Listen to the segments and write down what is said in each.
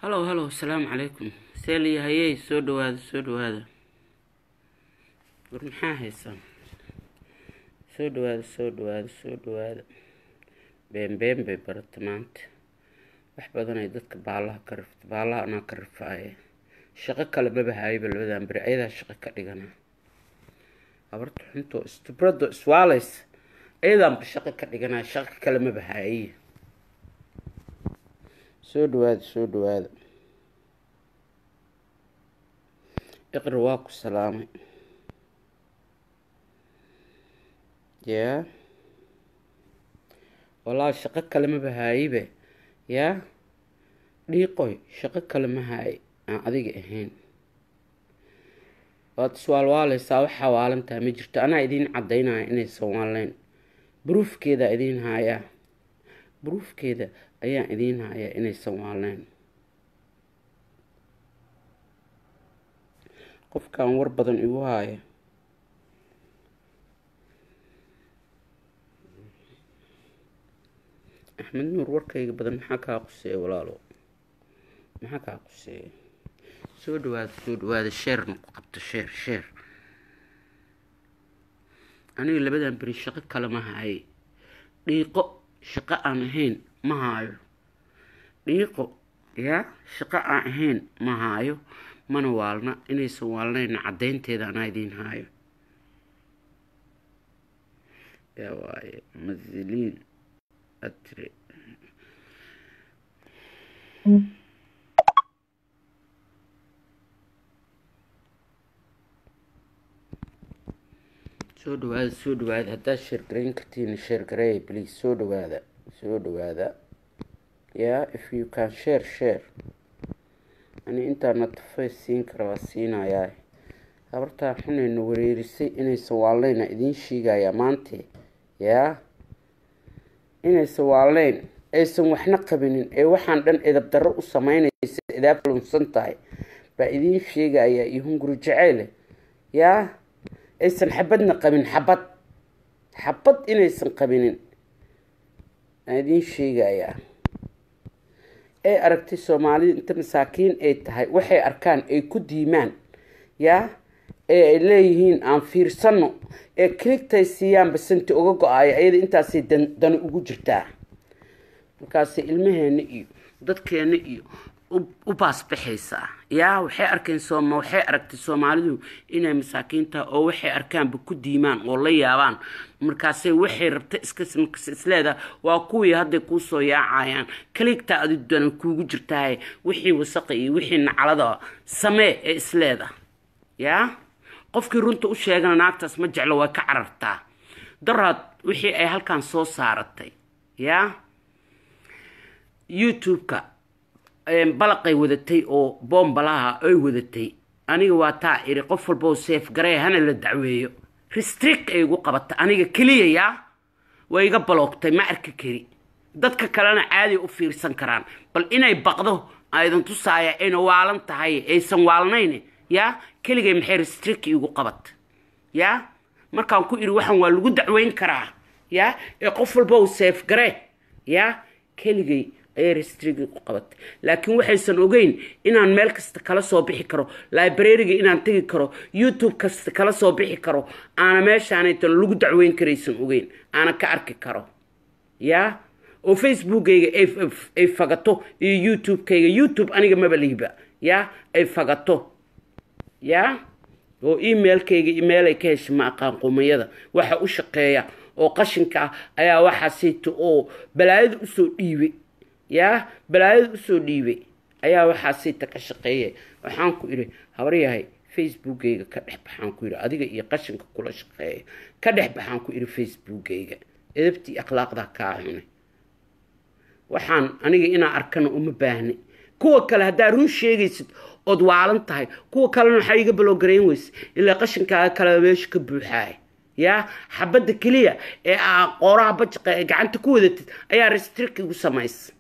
Hallow, hallow, asalaamu calaykum. Seeliya hayey, soo dhawaada, soo dhawaada. War maxaa haysaa? Soo dhawaada, soo dhawaada, soo dhawaada. Been been bay barata maanta. Wax badanay dadka baalaha ka rifta, baalaha anaa ka rifaaye. Shaqo kale maba haayaba labadan beri, ayadaa shaqo ka dhigana. Habarta xuntoo istibrado iswaalays, ayadaanba shaqo ka dhiganaa, shaqo kale maba haaye. Soo dhawaada, soo dhawaada. Iqra, waa ku salaamay. Yaa wallaahi, shaqo kale maba haayibe. Yaa dhiiqoy, shaqo kale ma haaye aan adiga ahayn. Waad iswaalwaaleysaa, waxaa waalantaha ma jirto. Anaa idiin caddaynaya inaysan waaleyn. Proof-keeda idiin haayaa, proof-keeda ayaan idiin hayaa inaysan waaleyn. Qofkan war badan igu haaya. Axmed Nuur, warkayga badan maxaa kaa quseeya? Walaalo, maxaa kaa quseeya? Soo dhawaada, soo dhawaada. Share-na ku qabto, share, share. Aniga labadan beri shaqo kale ma haaye, dhiiqo shaqo aan ahayn ma haayo. Dhiiqo yaa shaqo aan ahayn ma haayo, mana waalna. Inaysan waalnayna caddaynteeda anaa idiin haayo. Yaa waaye maziliin atri? Soo dhawaada, soo dhawaada. Haddaad share garayn kartiin, share gareey, please. Soo dhawaada, soo dhawaada. Yeah, if you can share, share. Ani intaa natafay siin kara waa siinayaa. Habartaa xunayna wareerisay inaysan waalnayna idiin sheegayaa maante. Yaa, inaysan waalnayn, aysan waxna qabinin, ee waxaan dhan edab darro u sameynaysa, edaab lunsan tahay baa idiin sheegayaa. Iyo hunguri jaceyle. Yaa, aysan xabadna qabin, xabad xabad inaysan qabinin aan idiin sheegayaa. Ee aragtay Soomaalida inta masaakiin ay tahay, waxay arkaan ay ku diimaan. Yaa, ee ay leeyihiin aan fiirsano, ee click-tay siiyaanba santi uga go-ayo, ayada intaasay dani ugu jirtaa. Markaasay ilmaheena iyo dadkeena iyo u baasbaxaysaa. Yaa, waxay arkeen sooma, waxay aragtay Soomaalidu inay masaakiinta oo waxay arkaanba ku diimaan oo la yaabaan. Markaasay waxay rabta iska isleedaha. Waa kuwii hadday kuusoo yaacayaan. Click-taa adi dani kuugu jirtahay, wixii wasaqa iyo wixii nacalada samee ee isleedaha. Yaa, qofkii runta u sheegana naagtaas ma jeclo, waa ka carartaa. Daraad wixii ay halkan soo saaratay, yaa, YouTube-ka balaqay wadatay oo boombalaha ay wadatay, aniga waa taa iri qof walba oo save garee, hana la dacweeyo. Restrict ay igu qabata aniga keliya. Yaa, way iga block-tay, ma arki kari. Dadka kalena caadi u fiirsan karaan. Bal inay baqdo aydan tusaaya, ayna waalan tahay, aysan waalnayn. Yaa, keligay maxay restrict igu qabata? Yaa, markaan ku iri waxaan waa lagu dacweyn karaa, yaa, ee qof walba uu save garee, yaa, keligay ayay restrict ku qabatay. Laakiin waxaysan ogeyn inaan meel kasta kala soo bixi karo, library-ga inaan tegi karo, YouTube kasta kala soo bixi karo, aana meeshaanaytan lagu dacweyn karaysan ogeyn, aana ka arki karo. Yaa, oo Facebookayga ay fagato iyo YouTube-kayga. YouTube aniga maba lihiba. Yaa, ay fagato. Yaa, oo email-kayga email ay ka hesha ma aqaan. Qumayada waxa u shaqeeya oo qashinka ah ayaa waxaasayto oo balaayada usoo dhiibay. Yaa, balaayada usoo dhiibay ayaa waxaasayta ka shaqeeya. Waxaan ku idhi, habaryahay, Facebookayga ka dhex baxaan ku idhi. Adiga iyo qashinka kula shaqeeya ka dhex baxaan ku idhi Facebookayga. Edabtii akhlaaqdaa kaa cunay. Waxaan aniga inaa arkana uma baahni. Kuwa kale haddaa run sheegaysid ood waalan tahay, kuwa kalena waxaa iga block-garayn weyse? Ilaa qashinkaaga kale meesha ka buuxaay. Yaa, xabadda keliya ee aa qooraha bajaqa ee gacanta ku wadatid ayaa restrict igu samaysa.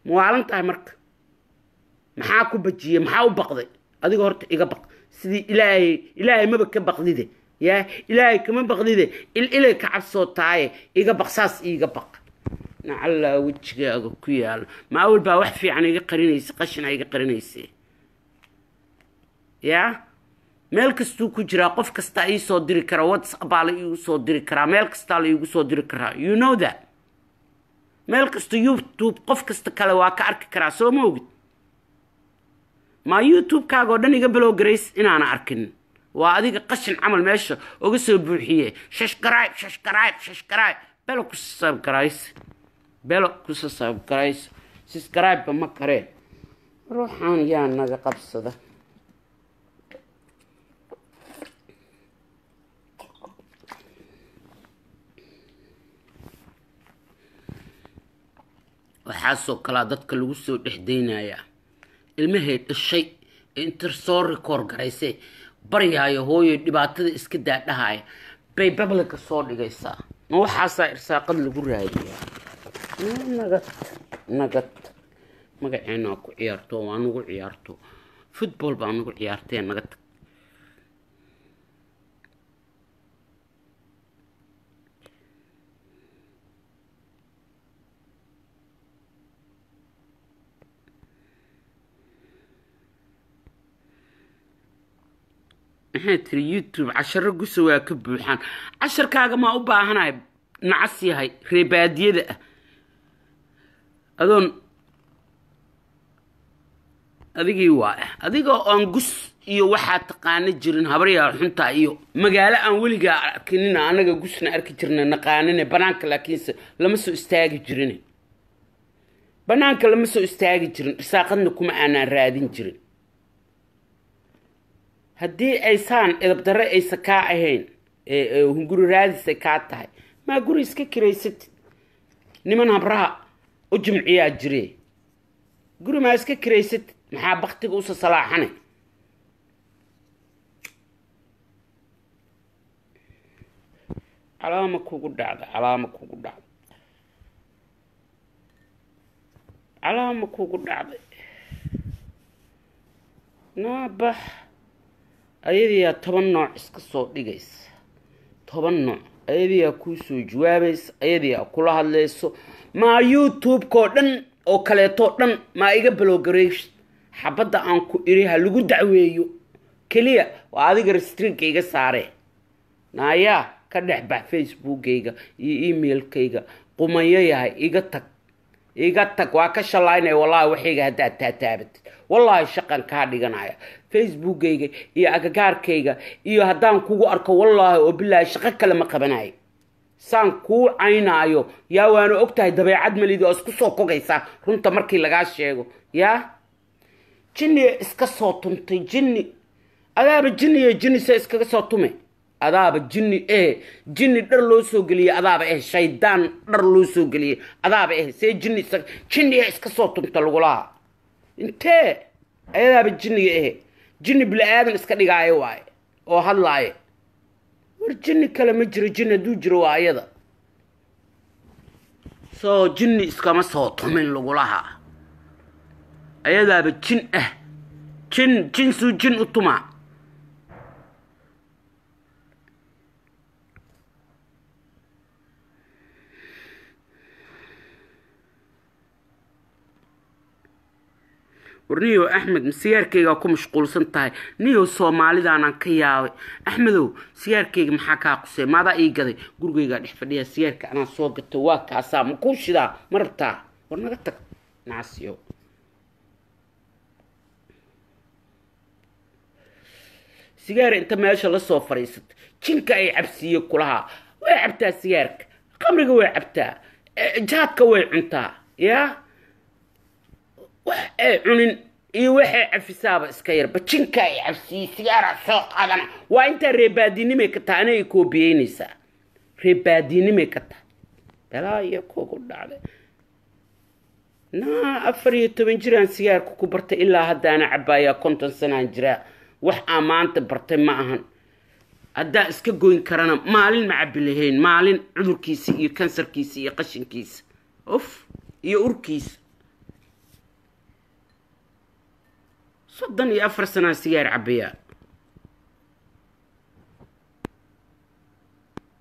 Ma waalan tahay? Marka maxaa ku bajiyey? Maxaa u baqday adiga? Horta iga baq sidii Ilaahay. Ilaahay maba ka baqdide. Yaa, Ilaahay kama baqdide, il ilay ka cabsoo taaye. Iga baq, saas iiga baq. Nacallaa wejigaaga ku yaalo. Ma awal baa wax fiican iga qarinaysa, qashin iga qarinaysa. Yaa meel kastuu ku jiraa, qof kastaa ii soo diri karaa, WhatsApp baa la iigu soo diri karaa, meel kastaa la iigu soo diri karaa, you know that. Meel kasta, YouTube qof kasta kale waa ka arki karaa, soo ma ogid? Ma YouTube-kaaga oo dhan iga block garays inaana arkin. Waa adiga qashin camal meesha uga soo buuxiye. Subscribe, subscribe, subscribe. Belo ku subscribe, belo ku subscribe, subscribe ma kareen. Ruuxaan yaa naga qabsada. Waxaasoo kalaa dadka lagu soo dhex daynayaa. Ilmahay dhashay ee inta soo record garaysay baryaayo, hooyo dhibaatada iska daadhahaya, bay public-ga soo dhigaysaa. Ma waxaasaa irsaaqad lagu raadiyaa? Nagad nagad, magaceena ku ciyaarto, waa nagu ciyaarto, football baa nagu ciyaartee, naga tag. Maxay tiri? YouTube casharo gusa waa ka buuxaan. Casharkaaga maa u baahanahay? Nacas yahay reebaadiyada ah, adoon adigii waa adiga oon gus iyo waxaa taqaano jirin, habaryaa xuntaa iyo magaalo aan weligaa arkinina. Anaga gusna arki jirna, naqaanine banaanka, laakiinse lama soo istaagi jirin banaanka, lama soo istaagi jirin, irsaaqadna kuma aanaan raadin jirin. Haddii aysaan edabdarre aysa kaa ahayn, hunguri raadisay kaa tahay, maa guri iska kiraysatid? Niman habraha u jimciyaa jire, guri maa iska kiraysatid? Maxaa baktiga usa salaaxane? Calaama kugu dhacda, calaama kugu dhacda, calaama kugu dhacday. Naabax, ayadiyaa 10 nooc iska soo dhigaysa, 10 nooc ayadiyaa kuu soo jawaabaysa, ayadiyaa kula hadlayso. Maa YouTube-koo dhan oo kaleetoo dhan maa iga block gareys? Xabadda aan ku iri ha lagu dacweeyo keliya waa adiga restrict-ka iga saaree. Naayaa, ka dhex bax Facebookayga iyo emailkayga. Qumayo yahay, iga tag, iga tag. Waa ka shalaynaya wallahi. Waxayga haddaad taataabatid, wallaahi shaqan kaa dhiganaya. Facebookayga iyo agagaarkayga iyo haddaan kugu arko, wallaahi oo bilaahi shaqo kale ma qabanayo, saan kuu caynaayo. Yaa waana og tahay dabeecad malidi oo isku soo kogaysaa runta markii lagaa sheego. Yaa jinniya iska soo tuntay? Jinni adaaba jinniya, jinni se iskaga soo tume. Adaaba jinni eh, jinni dhar loo soo geliyey adaaba eh, shaydaan dhar loo soo geliyey adaaba eh. See jinni jinniya iska soo tunta lagulaha? Intee ayadaaba jinniga eh, jinni bili-aadan iska dhigaayo waaye oo hadlaayo. War jinni kale ma jiro, jinni hadduu jiro waa ayada. Soo jinni iskama soo tumin lagulaha, ayadaaba jin ah. Jin jin suu jin u tumaa? War niyow Axmed, ma sigaarkaygaa ku mashquulsan tahay? Niyow, soomaalidaanaan ka yaabay. Axmedow, sigaarkayga maxaa kaa qusay? Maadaa ii gaday? Gurigaygaa dhex fadhiya, sigaarka anaa soo gatay, waa kaasaa. Ma kuu shidaa? Ma rabtaa? War naga tag, nacasiyo. Sigaar inta meesha lasoo fadhiisato, jinka ay cabsiiye kulahaa. Way cabtaa sigaarka, qamriga way cabtaa, jaadka way cuntaa. Yaa wax ay cunin iyo waxay cafisaaba iska yarba. Jinka ay cabsiiye, sigaaraa soo qaadana. Waa intaa reebaadinimay ka tahay, ana ay koobiyeynaysaa, reebaadinimay ka tahay. Balaayo kugu dhacday. Naa 14 jiraan sigaarka ku bartay, ilaa haddaana cabaayaa, 50 sanaan jiraa. Wax aan maanta bartay ma ahan. Haddaa iska goyn karana maalin ma cabi lahayn, maalin cudurkiisa iyo kansarkiisa iyo qashinkiisa uf iyo urkiisa. 34 sanaa sigaar cabayaa.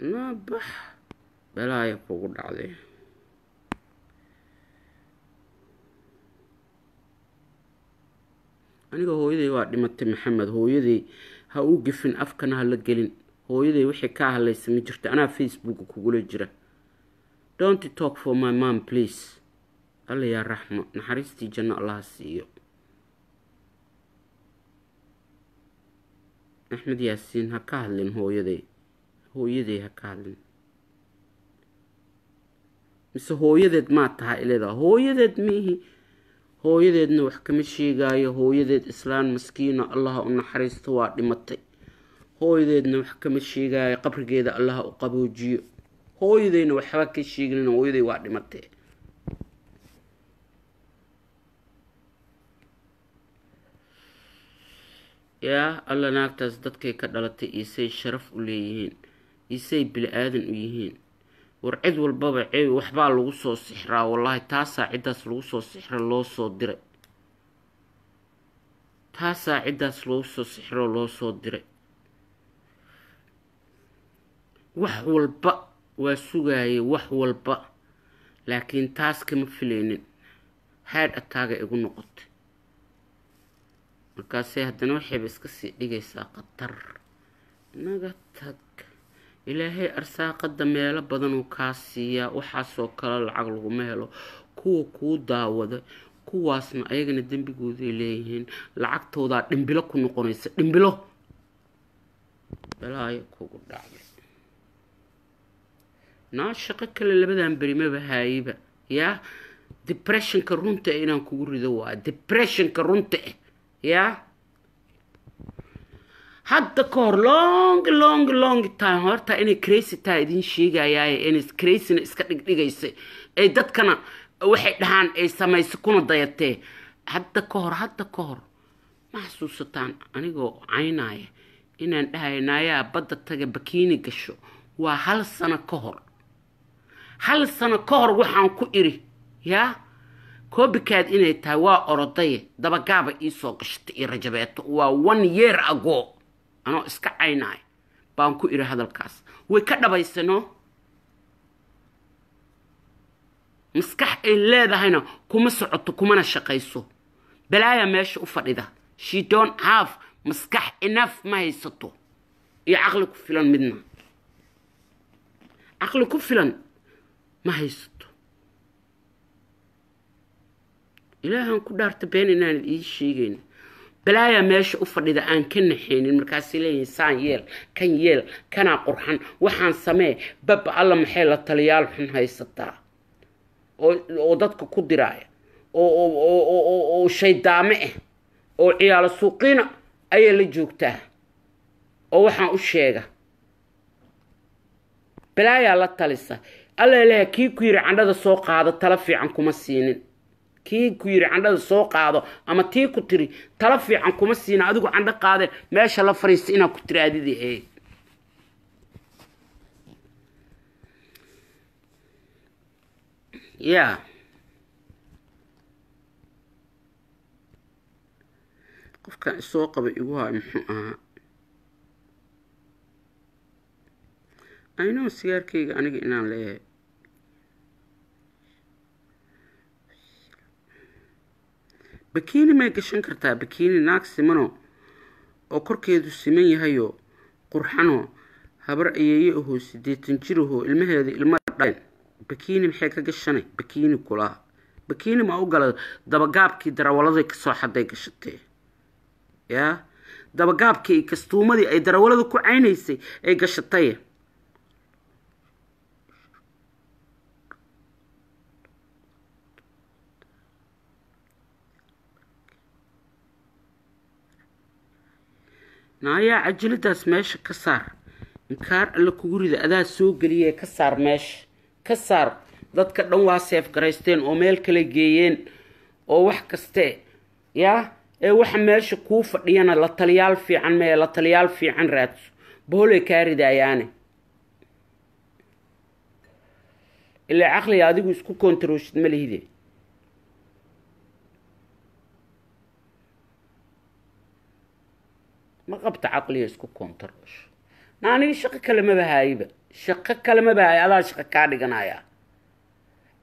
Naabax, balaaya kugu dhacday. Aniga hooyaday waa dhimatay. Maxamed, hooyaday ha u gefin, afkana ha la gelin. Hooyaday wixii kaa hadlaysa ma jirto. Anaa Facebooka kugula jira. Don't talk for my mom, please. Alla yaa raxmo, naxariistii janno Allaha siiyo. Axmed Yaasiin, ha ka hadlin hooyaday, hooyaday ha ka hadlin. Mise hooyadeed maa tahay ileedaa? Hooyadeed miihi, hooyadeedna wax kama sheegaayo. Hooyadeed islaan maskiina, Allaha u naxariisto, waa dhimatay. Hooyadeedna wax kama sheegaayo, qabrigeeda Allaha u qaboojiyo. Hooyadeyna waxba ka sheegin, hooyaday waa dhimatay. Yaa Alla, naagtaas dadkay ka dhalatay iisay sharaf u leeyihiin, iisay bili aadan u yihiin. War cid walbaba waxbaa lagu soo sixraa. Wallaahi, taasaa ciddaas lagu soo sixra loo soo diray, taasaa ciddaas lagu soo sixro loo soo diray. Wax walba waa sugaayay, wax walba, laakiin taas kama filaynin. Heart attack-ga igu noqotay. Markaasay haddana waxayba iska sii dhigaysaa khatar. Naga tag. Ilaahay arsaaqada meelo badanuu kaa siiyaa. Waxaasoo kale lacag laguma helo. Kuwa kuu daawada, kuwaasna ayagana dembigooday leeyihiin. Lacagtoodaa dhimbilo ku noqonaysa, dhimbilo balaayo kugu dhacday. Naa shaqo kale labadan beri maba haayiba. Yaa, depressionka runta eh inaan kugu rido waa depressionka runta eh. Yaa, hadda ka hor, long, long, long time, horta inay crazy tahay idiin sheegayaaye, inay crazyna iska dhigdhigaysa, ay dadkana waxay dhahaan ay samayso kuna dayatee. Hadda ka hor, hadda ka hor, ma xasuusataan anigoo caynaya inaan dhahay, "Naayaa, badda taga, bikini gasho"? Waa hal sano ka hor, hal sano ka hor waxaan ku iri, yaa copycat inay tahay. Waa orodaye, dabagaaba iisoo gashatay iyo rajabeeto. Waa one year ago anoo iska caynaya baan ku iri hadalkaas. Way ka dhabaysano. Maskax ay leedahayna kuma socoto, kumana shaqayso. Balaaya meesha u fadhida. She don't have maskax enough, ma haysato iyo caqli ku filan midna, caqli ku filan ma haysato. Ilaahan ku dhaarta, been inaan ii sheegayn. Balaaya meesha u fadhida aan ka naxaynin. Markaasay leeyihin, "Saan yeel, kan yeel, kanaa qurxan, waxaan samee." Baba alla, maxay la taliyaal xun haysataa oo dadka ku diraaya oo shaydaame ah oo ciyaalo suuqiina ayaa la joogtaa oo waxaan u sheega. Balaayaa la talisa. Alla ilaha, kii ku yidhi candhada soo qaado tala fiican kuma siinin. Kii ku yidhi candhada soo qaado ama tii ku tiri tala fiican kuma siinin. Adigu candho qaade, meesha la fariista inaad ku tiraadidii ahayd. Yaa, qofkan isoo qaba igu hayo muxuu ahaa? Aynoo sigaarkayga aniga inaan leeyahay. Bikini may gashan kartaa? Bikini naag simano oo korkeedu siman yahayoo qurxanoo habar ayeeye ahoo 80 jir ahoo ilmaheeda ilma dhaleen, bikini maxay ka gashanay? Bikini kulaha, bikini ma u gala? Dabagaabkii darawaladay kasoo xaday gashatee. Yaa, dabagaabkii kastuumadii ay darawalada ku caynaysay ay gashatay. Naayaa, cajaladaas meesha ka saar. Inkaar Alle kugu rida, adaa soo geliyee, ka saar meesha, ka saar. Dadka dhan waa save garaysteen oo meel kale geeyeen oo wax kaste. Yaa, ee waxa meesha kuu fadhiyana la taliyaal fiican mee, la taliyaal fiican raadso, boholay kaa ridayaane. Ilaa caqliga adigu isku kontarooshid ma lihide. Ma qabta caqliga isku kontaroosho. Na aniga shaqo kale maba haayiba, shaqo kale maba haayo. Adaa shaqo kaa dhiganaya.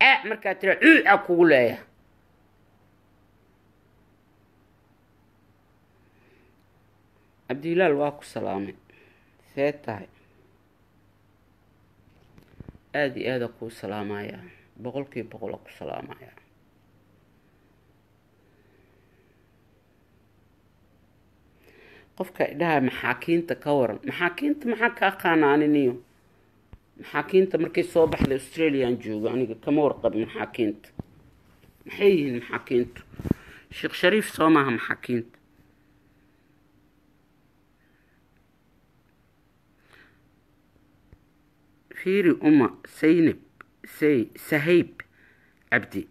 Ee markaa tira cuuca kugu leeya. Cabdihilaal waa ku salaamay, see tahay? Aada iyo aada kuu salaamaya, 100% ku salaamaya. Qofka idhaha maxaakiinta ka waran, maxaakiinta maxaa ka aqaana aniniyo? Maxaakiinta markay soo baxday Australian joogo, aniga kama warqabin maxaakiinta. Maxay yihiin maxaakiintu? Sheekh Shariif soo maaha maxaakiinta? Fiiri, uma Saynab say Sahayb Cabdi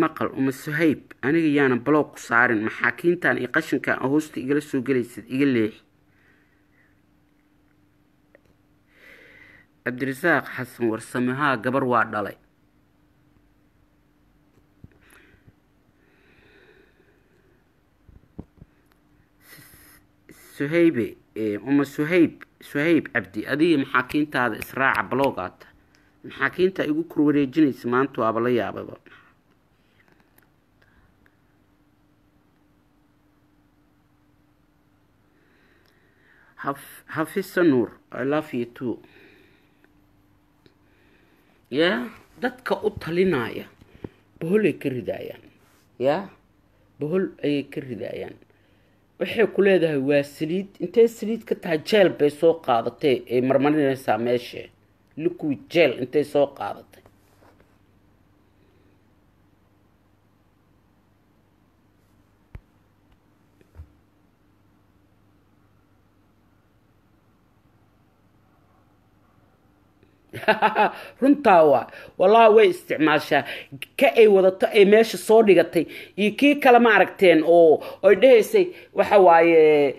maqal, uma Suhayb, aniga yaanan block ku saarin. Maxaakiintan iyo qashinkan hoosta igala soo gelaysad iga leexi. Cabdirasaaq Xasan Warsame, haa, gabar waa dhalay. Suhaybe, uma Suhayb, Suhayb Cabdi, adiga maxaakiintaada israaca, block-gaata maxaakiinta igu kor wareejinaysa maanta waaba la yaababa. Hafisa Nuur, I love you too. Ya dadka u talinaya boholay ka ridaayaan, ya bohol ayay ka ridaayaan. Waxay ku leedahay waa saliid. Intay saliid ka tahay? Gel bay soo qaadatay ay marmarinaysaa meesha, liquid gel intay soo qaadatay. Runtaa waa, wallahi way isticmaashaa. Ka ay wadato ay meesha soo dhigatay iyo kii kale ma aragteen oo ay dhehaysay waxa waaye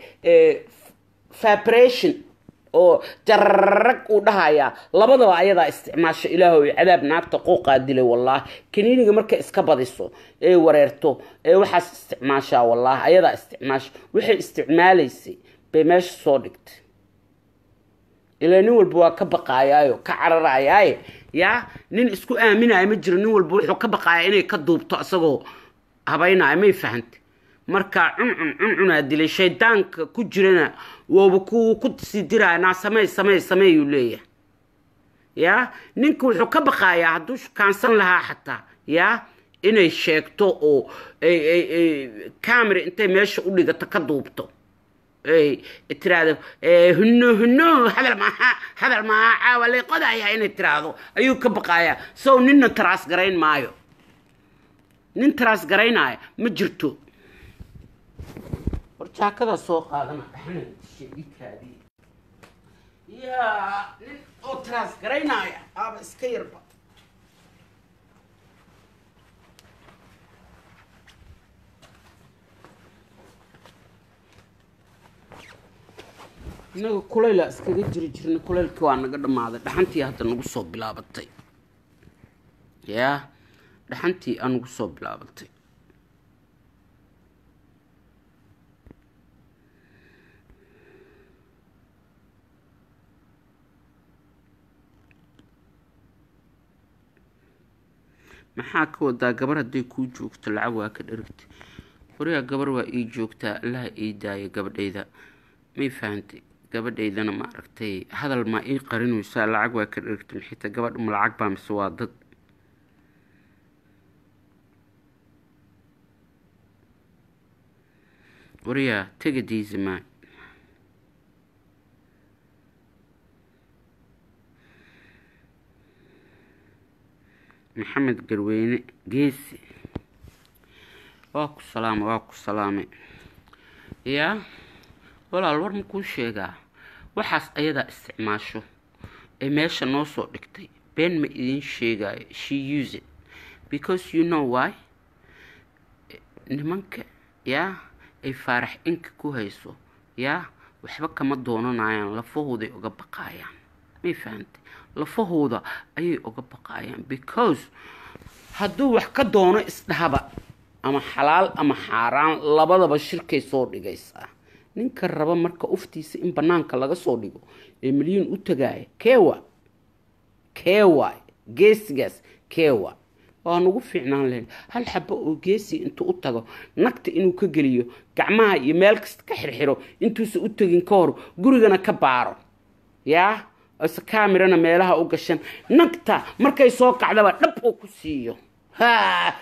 vibration oo jararag uu dhahayaa? Labadaba ayadaa isticmaasho. Ilaahow cadaab, naagta qooqaa dilay. Wallahi kaniiniga markay iska badiso ee wareerto ee waxaas isticmaashaa, wallahi ayadaa isticmaasha. Waxay isticmaalaysay bay meesha soo dhigtay. Ilaa nin walba waa ka baqaayaayo, ka cararayaaye. Yaa nin isku aaminaya ma jiro. Nin walba wuxuu ka baqaaya inay ka duubto isagoo habaynaayo. May fahantay? Marka cuncun cuncunaa dilay, shaydaanka ku jirana wooba ku sii diraya. Naa samey, samey, sameeyuu leeyahay. Yaa ninka wuxuu ka baqaayaa hadduu shukaansan lahaa xataa, yaa inay sheegto oo camera intay meesha u dhigato ka duubto, ay tiraahdo "Hunno, hunno, hadal maaha, hadal maaha, caawa lay qodaya" inay tiraahdo ayuu ka baqaayaa. Sow ninna trust garayn maayo, nin trust garaynaayo ma jirto. War jaakadaa soo qaadana, dhaxna yaa nin oo trust garaynaya aaba iska yarba. Innaga kulayla iskaga jiri jirna, kulaylkii waa naga dhammaaday. Dhaxantii hadda nagu soo bilaabatay, yaa dhaxantii aa nagu soo bilaabatay. Maxaa ka wadaa gabar hadday kuu joogto lacag waa ka dherigta? Warigaa, gabar waa ii joogtaa, Allaha ii daaya gabadhayda. May fahantay? Gabadhaydana ma aragtay? Hadal maa ii qarinaysaa? Lacag waa ka dherigta maxayta? Gabadh ma lacag baa mise waa dad? Wariyaa, tegadiisa maa Maxamed Garweyne Geesi, waa ku salaamay, waa ku salaamay. Yaa walaal, war ma kuu sheegaa? Waxaas ayadaa isticmaasho ee meesha noo soo dhigtay. Been ma idiin sheegayo. She use it because, you know why, nimanka yaa ay faarax inka ku hayso, yaa waxba kama doonanayaan, lafahooday uga baqaayaan. May fahantay? Lafahooda ayay uga baqaayaan because hadduu wax ka doono isdhahaba, ama xalaal ama xaaraan labadaba shirkay soo dhigaysaa. Ninka raba marka uftiisa in banaanka laga soo dhigo ee milyuun u tagaaya, keewa keewaay geesigaas keewa. Waa nagu fiicnaan lahayd hal xabo oo geesi intuu u tago nagta inuu ka geliyo gacmaha iyo meel kasta ka xirxiro intuusa u tegin ka hor, gurigana ka baaro, yaa ise kaamirana meelaha u gashan, nagta markay soo kacdaba dhab oo ku siiyo. Ha,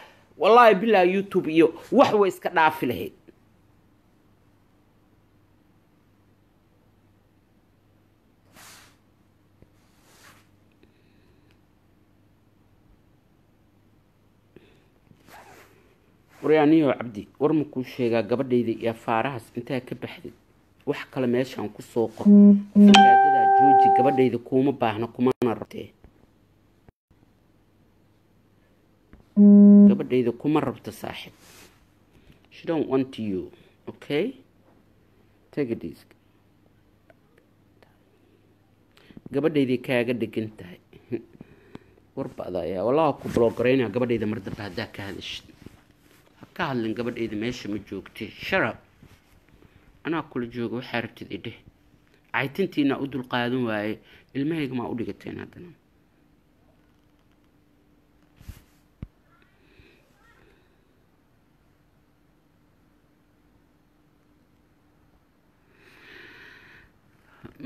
wallaahi bilaa YouTube iyo wax way iska dhaafi lahayd. Waryaaniyo Cabdi, war ma kuu sheegaa? Gabadhayda iyo afaarahaas intaa ka baxdid, wax kale meeshaan kusoo qor, afagaadadaa jooji. Gabadhayda kuuma baahna, kumana rabtee. Gabadhayda kuma rabto, saaxib. She don't want you, okay? Take it easy. Gabadhayday kaaga dhegan tahay. Warba ayaa wallahi ku block garaynaya gabadhayda mar dambe haddaa ka hadashid. Ha ka hadlin gabadhayda, meesha ma joogtay. Sharab anaa kula jooga, waxaa rabtid idheh. Caytintiina u dulqaadan waaye, ilmahayga maa u dhigateen haddana?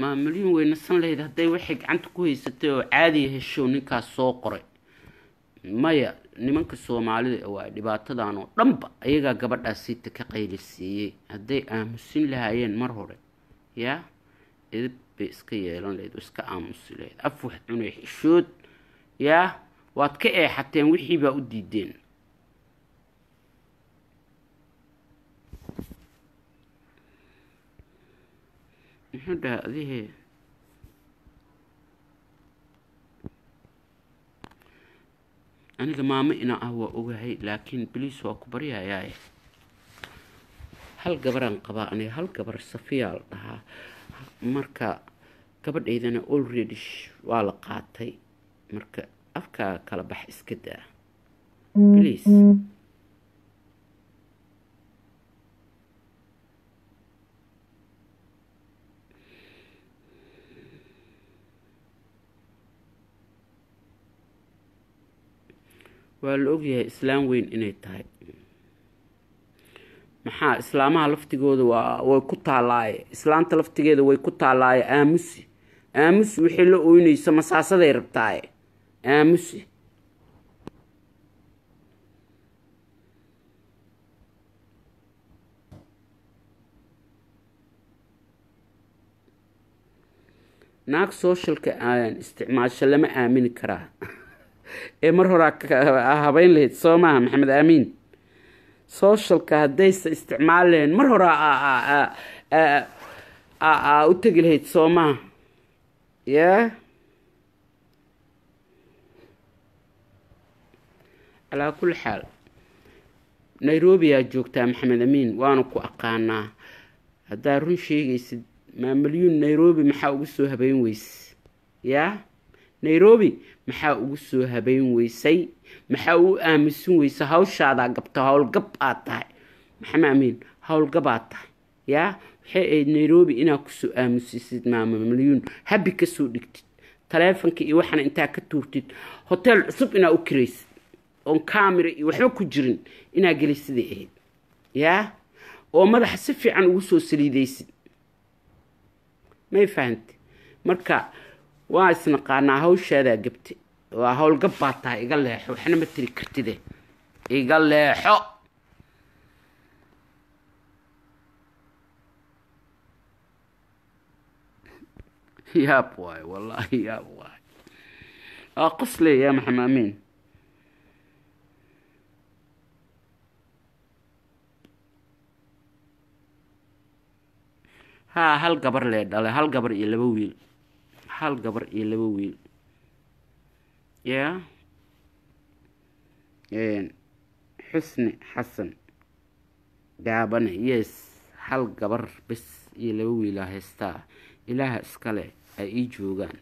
Maamulyun way nasan lahayd hadday waxay gacanta ku haysatay oo caadiya hesho. Ninkaas soo qoray maya, nimanka Soomaalida waa dhibaatadan oo dhanba ayagaa gabadhaas siita ka qaylisiiyey. Hadday aamusin lahaayeen mar hore, yaa edib bay iska yeelan lahayd oo iska aamusi lahayd. Af wax cunay xishood, yaa waad ka eexateen, wixii baa u diideen. Muxuu dhaha adihee? Aniga maamo ina ah waa ogahay, laakiin please, waa ku baryayaaye. Hal gabaraan qabaa aniga, hal gabar, Safiyaa la dhahaa. Marka gabadhaydana already waa la qaatay. Marka afkaa kala bax, iska daa, please. Waa la ogyahay islaam weyn inay tahay. Maxaa islaamaha laftigooda waa way ku taalaaye, islaanta laftigeeda way ku taalaaye. Aamusi, aamusi. Wixii la oynayso masaasaday rabtaaye, aamusi. Naag socialka isticmaasho lama aamini karaa ee mar horaa habeyn lahayd, soo maaha, Maxamed Aamiin? Socialka haddaysa isticmaali lahayn, mar horaa u tegi lahayd, soo maaha? Ya, calaa kulli xaal, Nairobi aa joogtaa, Maxamed Amiin, waana ku aqaanaa. Haddaa run sheegaysid, maamalyuun Nairobi maxaa ugu soo habeyn weyse? Yaa, Nairobi maxaa ugu soo habeyn weysay? Maxaa u aamusin weysa? Hawshaadaa gabto, howlgab aad tahay, Maxamed Amiin, howlgabaad tahay. Yaa, waxay ahayd Nairobi inaad kusoo aamusisid maama malyuun, habi kasoo dhigtid taleefonka iyo waxana intaa ka tuurtid, hotel cusub inaa u kiraysid oon camera iyo waxba ku jirin inaa gelisiday ahayd, yaa oo madaxa si fiican ugu soo saliidaysid. May fahante? Marka waa isnaqaanaa, hawshaadaa gabte, waa howlgab baa tahay. Iga leexo, waxna ma tiri kartide, iga leexo. Yaab waay, wallaahi yaab waay. Waa qosle yaa Maxamed Amiin. Haa, hal gabar lee dhalay, hal gabar iyo laba wiil, hal gabar iyo laba wiil. Ya, Xusni Xasan Gaabane, yes, hal gabar bes iyo laba wiilaa haystaa. Ilaaha iskale ay ii joogaan.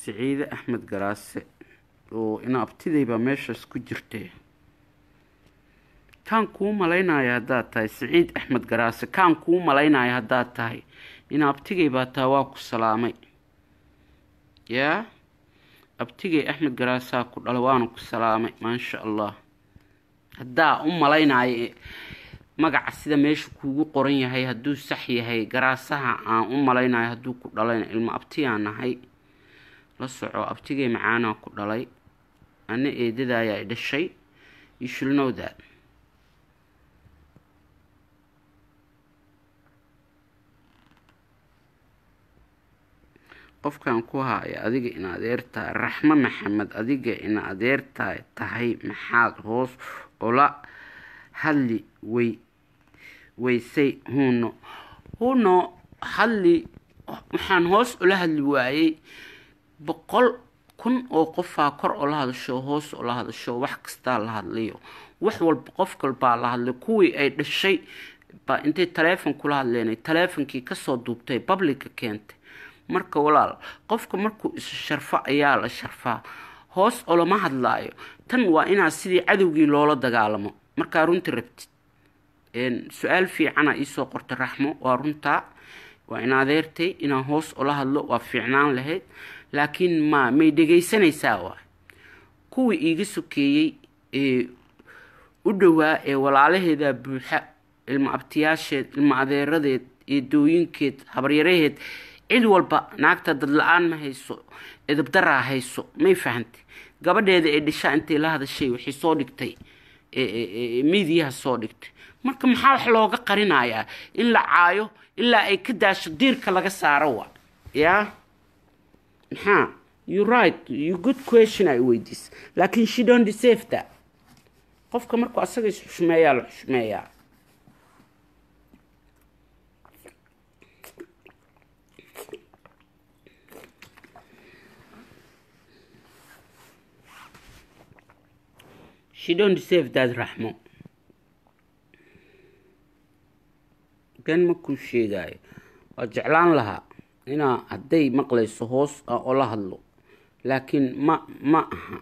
Siciide Axmed Garaase oo ina abtiday baa meeshaas ku jirtay. Kaan kuu malaynaya haddaad tahay Siciid Axmed Garaase, kaan kuu malaynaya haddaad tahay, ina abtigay baa tahay, waa ku salaamay. Yaa abtigay Axmed Garaasaa ku dhalay, waana ku salaamay. Maasha Allah. Haddaa u malaynaayo magaca sida meesha kuugu qoran yahay hadduu sax yahay, Garaasaha aan u malaynayo hadduu ku dhalayna, ilmo abtiyaa nahay, la soco. Abtigay macaanaa ku dhalay, ana eedada ayaa i dhashay. You should know that. Qofkan ku haya, adiga ina adeertahay, Raxmo Maxamed, adiga ina adeertahay tahay, maxaad hoos ula hadli way weysay? Huno, huno, hadli. Waxaan hoos ula hadli waayey, 100,000 oo qofaa kor ula hadasho, hoos ula hadasho, wax kastaa la hadlayo, wax walba qof kalbaa la hadlay. Kuwii ay dhashay baa intay taleefon kula hadleenay, taleefonkii kasoo duubtay, publica keentay. Marka walaal, qofka markuu is sharfo ayaa la sharfaa. Hoos olama hadlaayo. Tan waa inaa sidii cadowgii loola dagaalamo markaa runta rabtid. Su-aal fiicana iisoo qortay Raxmo. Waa runtaa, waa in adeertay, inaan hoos ula hadlo waa fiicnaan lahayd, laakiin ma may dhegaysanaysaa? Waay kuwii iiga sokeeyey ee u dhowaa ee walaalaheedaa buuxa, ilma abtiyaasheed, ilma adeeradeed, eedooyinkeed, habaryaraheed, cid walba. Naagta dad la-aan ma hayso, edabdaraa hayso. May fahantay? Gabadheeda ee dhishaa intay la hadashay waxay soo dhigtay miidiyaha soo dhigtay. Marka maxaa wax looga qarinayaa? In la caayo ilaa ay ka daasho, diirka laga saaro wa yaa maxaa? You right, you good question ay weydiis, laakiin she don't deserve that. Qofka markuu asaga is xushmeeyaa la xushmeeyaa. She don't deserve that. Raxmo, gan ma kuu sheegaayo. Waa jeclaan lahaa inaa hadday maqlayso hoos oo la hadlo, laakiin ma aha.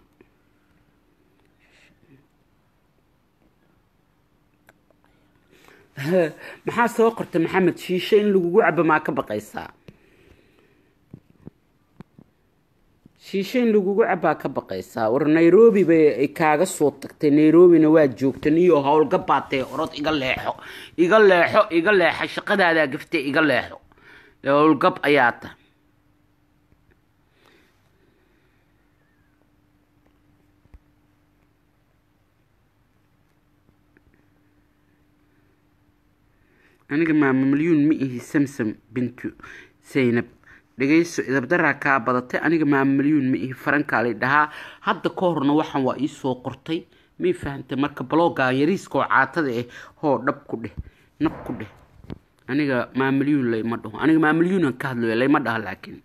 Maxaa soo qortay Maxamed? Shiishe in lagugu cabo maa ka baqaysaa? Shiishe in lagugu cabaa ka baqaysaa? War Nairobi bay ay kaaga soo tagtay, Nairobina waa joogta. Niyo howlga baatee, orod iga leexo, iga leexo, iga leexa. Shaqadaadaa gaftay, iga leexo, howlgab ayaa ta. Aniga maama Malyuun ma ihi. Samsam Bintu Saynab, dhegayso, idabdaraa kaa badatay. Aniga maama Malyuun ma ihi, farankaa lay dhahaa. Hadda ka horna waxaan waa iisoo qortay, may fahantay? Marka baloogaa yariiska oo caatada ah, hoo dhab ku dheh, nab ku dheh. Aniga maama Malyuun layma dhaho. Aniga maama Malyuunan ka hadlayo, layma dhaho. Laakiin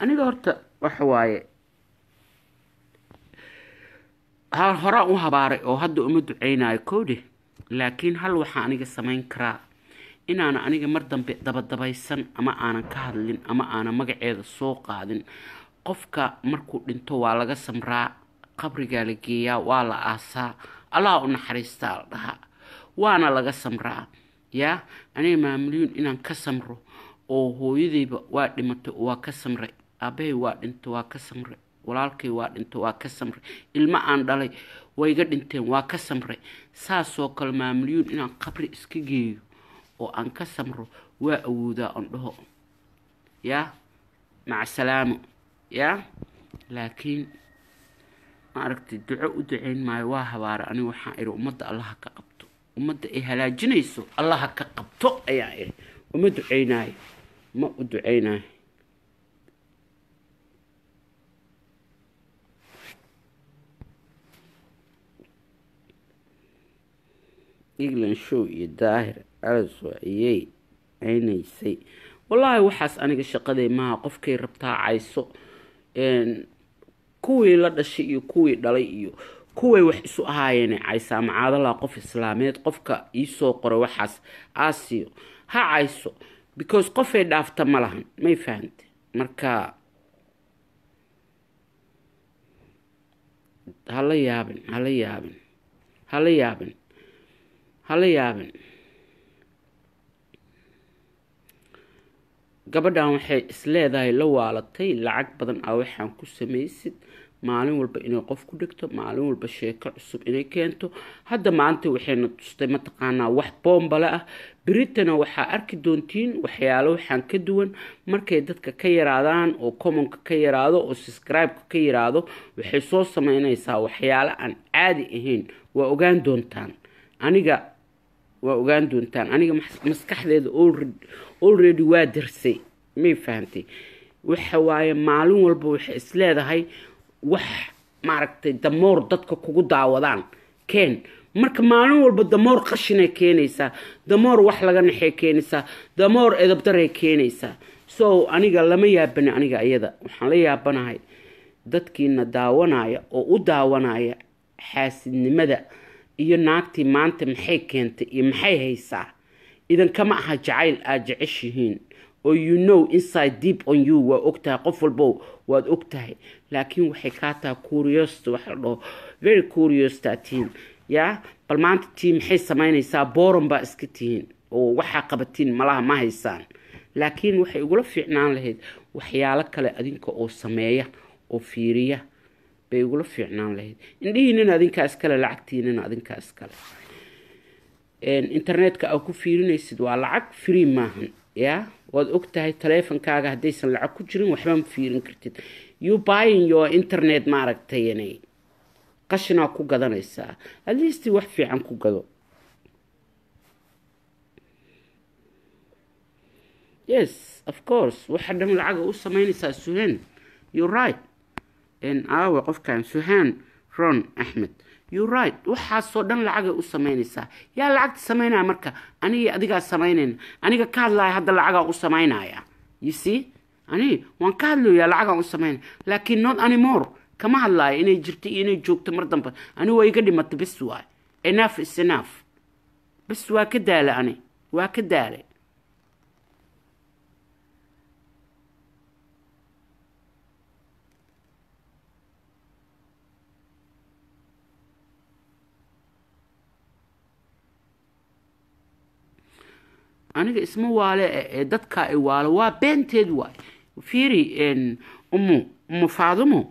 aniga horta waxa waaye, horaan u habaaray oo hadda uma duceynayo kowdhe. Laakiin hal waxaa aniga samayn karaa, inaana aniga mar dambe dabadabaysan ama aanan ka hadlin ama aanan magaceeda soo qaadin. Qofka markuu dhinto waa laga samraa, qabrigaa la geeyaa, waa la aasaa, Allah u naxariistaa la dhahaa, waana laga samraa. Yaa aniga maamuliyun inaan ka samro oo hooyadayba waa dhimatay waa ka samray, aabahay waa dhintay waa ka samray, walaalkay waa dhintay waa ka samray, ilmo aan dhalay wayga dhinteen waa ka samray, saasoo kale maamulyuun inaan qabri iska geeyo oo aan ka samro waa awoodaa, on dhaho yaa maca salaamo. Yaa laakiin ma aragtay, duco u duceyn maayo, waa habaara. Aniga waxaan idhi ummadda Allaha ka qabto, ummadda ay halaajinayso Allaha ka qabto ayaan idhi. Uma duceynaayo, ma u duceynaayo. England Show iyo Daahir Calaso ayay ceynaysay. Wallaahi waxaas aniga shaqaday maaha. Qofkay rabtaa cayso, kuwii la dhashay iyo kuwii dhalay iyo Kuway wax isu ahaayeen caysaa macaadalaa qof islaameed. Qofka iisoo qoray waxaas aasiyo ha cayso, because qofay dhaafta ma lahan. May fahante? Marka hala yaabin, hala yaabin, hala yaabin, hala yaabin. Gabadhan waxay isleedahay la waalatay lacag badan a waxaan ku samaysid, maalin walba inay qof ku dhigto, maalin walba sheeko cusub inay keento. Hadda maanta waxayna tustay mataqaanaa wax boombale ah. Beritana waxaa arki doontiin waxyaalo waxaan ka duwan. Markay dadka ka yaraadaan oo commonka ka yaraado oo subscribe-ka ka yaraado, waxay soo sameynaysaa waxyaalo aan caadi ahayn. Waa ogaan doontaan aniga, waa ogaan doontaan aniga. Maskaxdeeda already waa darsay. May fahantay? Waxa waaye maalin walba waxay isleedahay wax maaragtay damoor dadka kugu daawadaan keen. Marka maalin walba damoor qashinay keenaysaa, damoor wax laga naxay keenaysaa, damoor edabdaray keenaysaa. So aniga lama yaabani. Aniga iyada waxaan la yaabanahay dadkiina daawanaya oo u daawanaya xaasidnimada iyo naagtii maanta maxay keentay iyo maxay haysaa. Idankama aha jacayl aad jeceshihiin oo you know inside deep on you waa ogtahay, qof walbo waad ogtahay, laakiin waxay kaa tahay curiosity. Waxa la dhaho very curious taa tihiin yaa. Bal maanta tii maxay samaynaysaa? Boron baa iska tihiin oo waxaa qabatiin malaha ma haysaan. Laakiin waxay igula fiicnaan lahayd waxyaalo kale adinka oo sameeya oo fiiriya bay igula fiicnaan lahayd. Indhihiinana adinkaa iskale, lacagtiinana adinkaa iskale. Internetka aa ku fiirinaysid waa lacag, free maahan. Ya, waad ogtahay taleefonkaaga haddaysan lacag ku jirin waxba ma fiirin kartid. You buying your internet, maaragtay, inay qashinaa ku gadanaysaa. At least wax fiican ku gado. Yes, of course, waxa dhan lacaga u sameynaysaa. Suhan, you right. Aawe qofkan Suhan Ron Axmed? You right, waxaasoo dhan lacagay u sameynaysaa. Yaa lacagta sameynaya marka? Aniga adigaa samaynayna. Aniga ka hadlaya hadda lacagaa u samaynaya. You see, ani waan ka hadlayaa, lacagaan u samaynaya, laakiin not anymore. Kama hadlaayo inay jirto iyo inay joogto mar dambe. Ani waa iga dhimatay, bes waay. Enough is enough, bes waa ka daala, ani waa ka daalay. Aniga isma waale ee dadkaa i waalo waa beenteed waay. Fiiri, Umu Faadumo,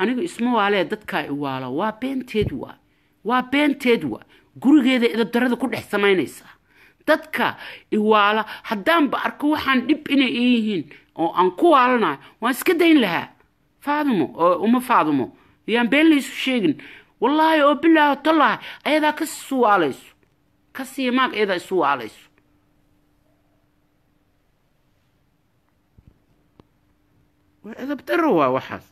aniga isma waale ee dadkaa i waalo waa beenteed waay, waa beenteed waay. Gurigeeda edabdarada ku dhex samaynaysaa. Dadka iwaala haddaanba arko waxaan dhib inay ii yihiin oo aan ku waalanayo, waan iska dayn lahaa. Faadumo oo Uma Faadumo, yaan been laysu sheegin. Wallaahi oo bilaahi tallaahi, ayadaa ka suwaalayso, kasiya maag, ayadaa isu waalayso. Waa edab daro waa waxaas.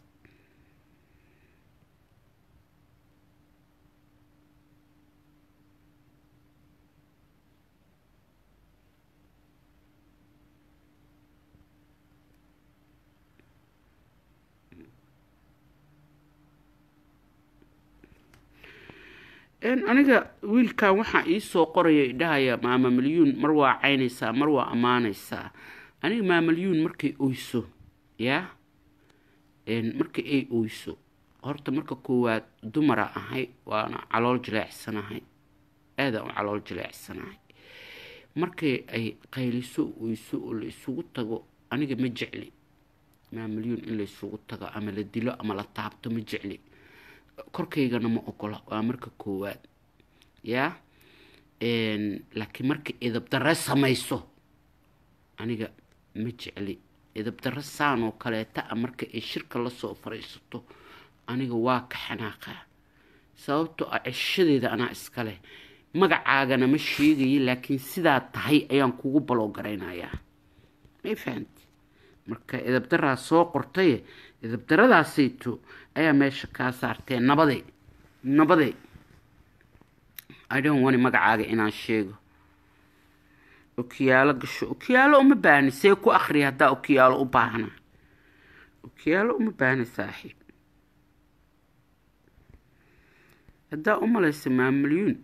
Aniga wiilkan waxaa iisoo qoraya idhahaya Maama Milyuun mar waa caynaysaa, mar waa ammaanaysaa. Aniga Maama Milyuun markay oyso, yaa, markay ay oyso, horta marka koowaad dumara ahay, waana calool jileecsanahay, aadaan u calool jileecsanahay. Markay ay qayliso, oyso oo la isugu tago, aniga ma jecli Maama Milyuun in la isugu tago ama la dilo ama la taabto, ma jecli, korkaygana ma ogola. Waa marka koowaad yaa. Laakiin marka idabdarre samayso, aniga ma jecli idabdarre saan oo kaleeta a. Marka ay shirka lasoo fariisato, aniga waa ka xanaaqaa, sababtoo ah ceshadeeda anaa iskale. Magacaagana ma sheegayo, laakiin sidaa tahay ayaan kugu baloogaraynayaa. May fahanti? Marka idabdaraa soo qortaye, idabdaradaasayto ayaa meesha kaa saartee. Nabaday, nabaday. I don't want magacaaga inaan sheego. Okiyaalo gasho, okiyaalo uma baahni. See ku akriya haddaa okiyaalo u baahna? Okiyaalo uma baahni, saaxiib. Haddaa u malaysa Maamalyuun,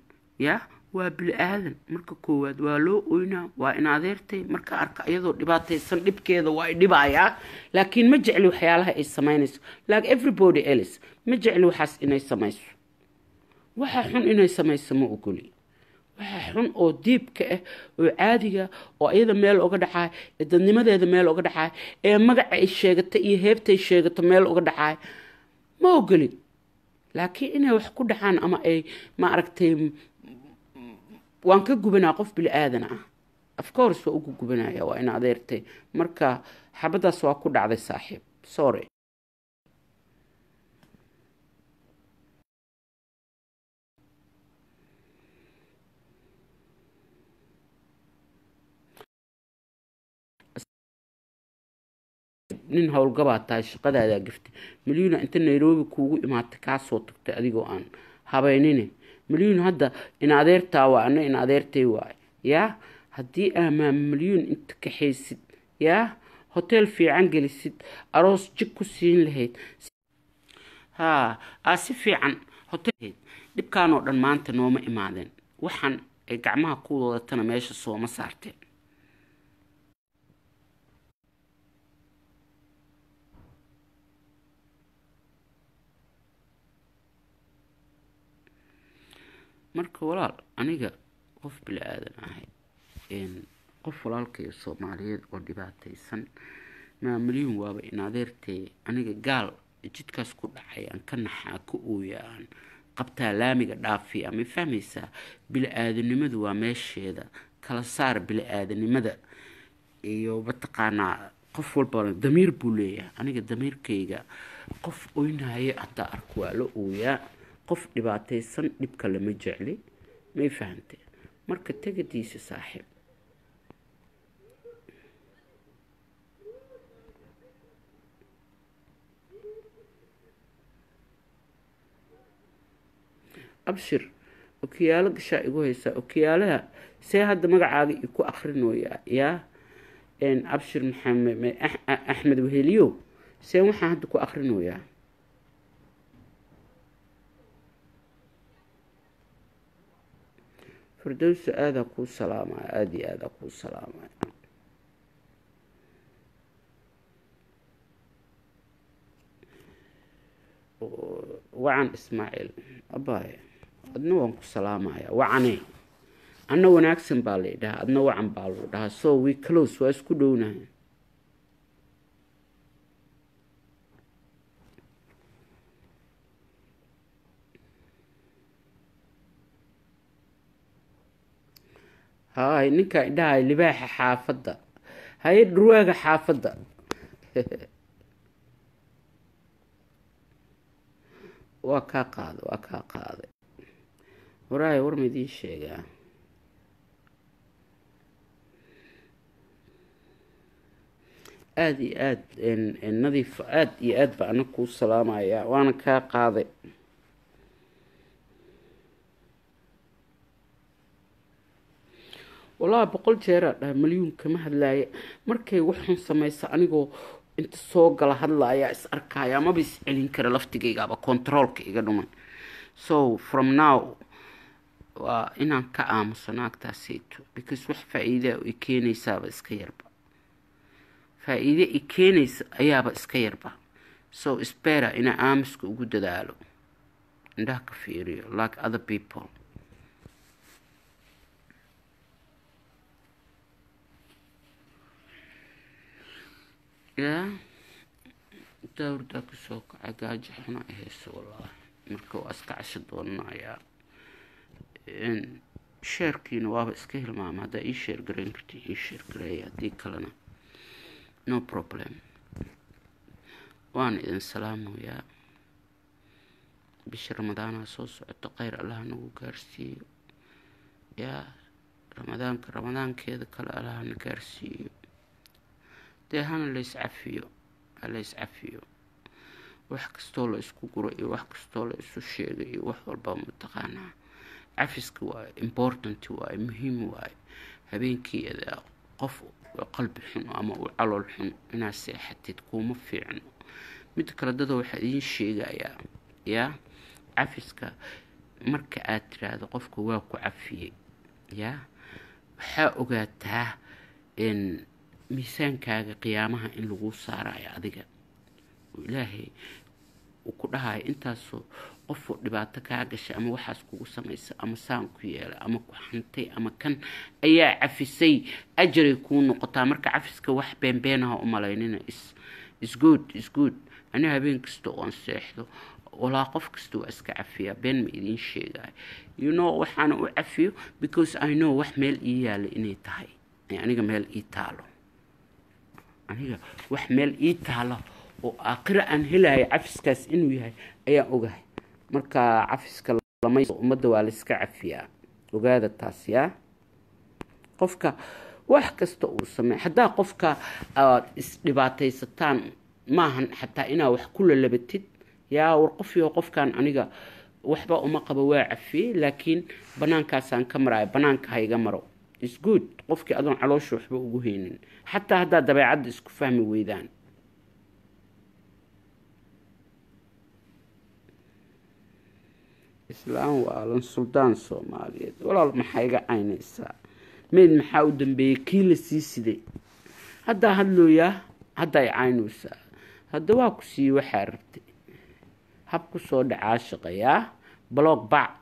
yaa waa bili aadan. Marka koowaad waa loo oynaa, waa in adeertay. Marka arka iyadoo dhibaataysan, dhibkeeda waa i dhibayaa, laakiin ma jecli waxyaalaha ay samaynayso. Like everybody else, ma jecli waxaas inay samayso. Waxa xun inay samayso ma ogoli. Waxa xun oo diibka ah oo caadiga oo iyada meel uga dhacaay, ee dadnimadeeda meel uga dhacaay, ee magaca ay sheegatay iyo heebtay sheegato meel uga dhacaay, ma ogoli. Laakiin inay wax ku dhacaan ama ay, ma aragtay, waan ka gubanaa. Qof bili aadan ah, of course waa ugu gubanaya, waa in adeertay. Marka xabadaas waa ku dhacday, saaxiib, sorry. Nin howlgabaa tahay, shaqadaadaa gaftay. Milyuuna inta Nairobi kuugu imaatay, kaasoo tagtay adigoo aan habeynine. Milyuun hadda in adeertaa waa, ana in adeertay waay. Yaa haddii aamaa milyuun inta kaxaysid, yaa hotel fiican gelisid, aroos jig ku siin lahayd, haa, aa si fiican hotel, dhibkaanoo dhan maanta nooma imaadeen. Waxaan ay gacmaha ku wadatana meesha sooma saarteen. Marka walaal, aniga qof bili aadan ahay, qof walaalkayo Soomaaliyeed oo dhibaataysan, Maamalyuun waaba in adeertay. Aniga gaal jidkaas ku dhacay aan ka naxaa, ka ooya, aan qabtaa, laamiga dhaafiya. Ma fahmaysaa? Bili-aadanimadu waa meesheeda. Kala saar bili-aadanimada iyo mataqaanaa. Qof walbana damiir buu leeyahay. Aniga damiirkayga, qof oynaayo haddaa arko waa la ooyaa. Qof dhibaataysan dhibka lama jecli. May fahantay? Marka tegadiisa, saaxiib. Abshir, okiyaalo gashaa igu haysaa. Okiyaalaha see hadda magacaaga iku akrinooyaa? Yaa Abshir Maxamed Axmed Weheliyo, see waxaan hadda ku akrinooyaa? Firdowsa, aadaa kuu salaamaya, aada iyo aadaa kuu salaamaya. Wacan Ismaaciil abaay, adna waan ku salaamaya. Wacane, anna wanaagsan baa la dhahaa, adna wacan baa lagu dhahaa, so we close, waa isku dhownahay. Hay, ninkaa idhahay libaaxa xaafadda, haye, dhurwaaga xaafadda, waa kaa qaaday, waa kaa qaaday. Waraaya, war ma idiin sheegaa? Aada iyo aada nadiif, aada iyo aad ba ana kuu salaamaya, waana kaa qaaday. Wallahi 100 jeeraa dhahay, Malyuun kama hadlaaya. Markay wax xun samaysa, anigoo inta soo gala hadlaaya is arkaya, maba is celin kara, laftigaygaaba controlka iga dhumay. So from now waa inaan ka aamuso naagtaaseyto, because wax faa-iidaa i keenaysaaba iska yarba, faa-iide i keenaysa ayaaba iska yarba. So spera inaa aamuska ugu dadaalo, indhaha ka fiiriyo like other people. Ya daawrdaa kasoo kacay, gaajo xuna ay hayso wallaahi. Marka waa iska casho doonanayaa. Sharekiina waaba iska hilmaama. Haddaa ii share garayn karti, ii share gareeya, haddii kalena no problem. Waana idin salaamayaa. Bisha Ramadaanaha soo socoto, kheyr Allaha nagu gaarsiiyo. Yaa Ramadaanka ramadaankeeda kale Allaha na gaarsiiyo. Dee hana la iscafiyo, hala iscafiyo. Wax kastoo la isku guro iyo wax kastoo la isu sheegay iyo wax walba, mataqaanaa, cafiska waa important, waaye muhiim waaye. Habeenkii qof qalbi xun ama u calool xun inaad seexatid kuuma fiicno. Midda kale, dada, waxaa idiin sheegayaa, yaa cafiska Marka aad tiraahdo qofka waa ku cafiyey, yaa waxaa ogaataa miisaankaaga qiyaamaha in lagu saarayo adiga, oo Ilaahay uu ku dhahayo intaasoo qofuu dhibaato kaa gashay ama waxaas kugu samaysa ama saan ku yeelay ama ku xantay ama kan ayaa cafisay, ajaray kuu noqotaa. Marka cafiska wax beenbeenaha u malaynina. Is good, is good. Aniga habeen kasta oon seexdo, walaa, qof kasta waa iska cafiyaa, been ma idiin sheegayo. Waxaana u cafiyo because I know wax meel ii yaala inay tahay, aniga meel ii taalo, aniga wax meel ii taalo oo aakhiro aan helayo cafiskaas inuu yahay ayaan ogahay. Marka cafiska lama, ummadda waa la iska cafiyaa, ogaada taas. Yaa qofka wax kasta uu sameey, haddaa qofka aad isdhibaataysataan, maahan xataa inaa wax ku lalabatid. Yaa war qof yo, qofkan aniga waxba uma qabo, waa cafiyey, laakiin banaankaasaan ka maraayo, banaanka hayga maro. Is good qofkii adoon caloosha waxba ugu haynin, xataa haddaa dabeecadda isku fahmi weydaan. Islaam waalan, suldaan Soomaaliyeed, walaal maxaa iga caynaysaa? Meyd maxaa u dambeeyey? Kii la sii siday haddaa hadlooyaa, hadda ay caynaysaa. Hadda waa ku siiyey waxaa rabtay, hab ku soo dhacaa shaqayaa block bac.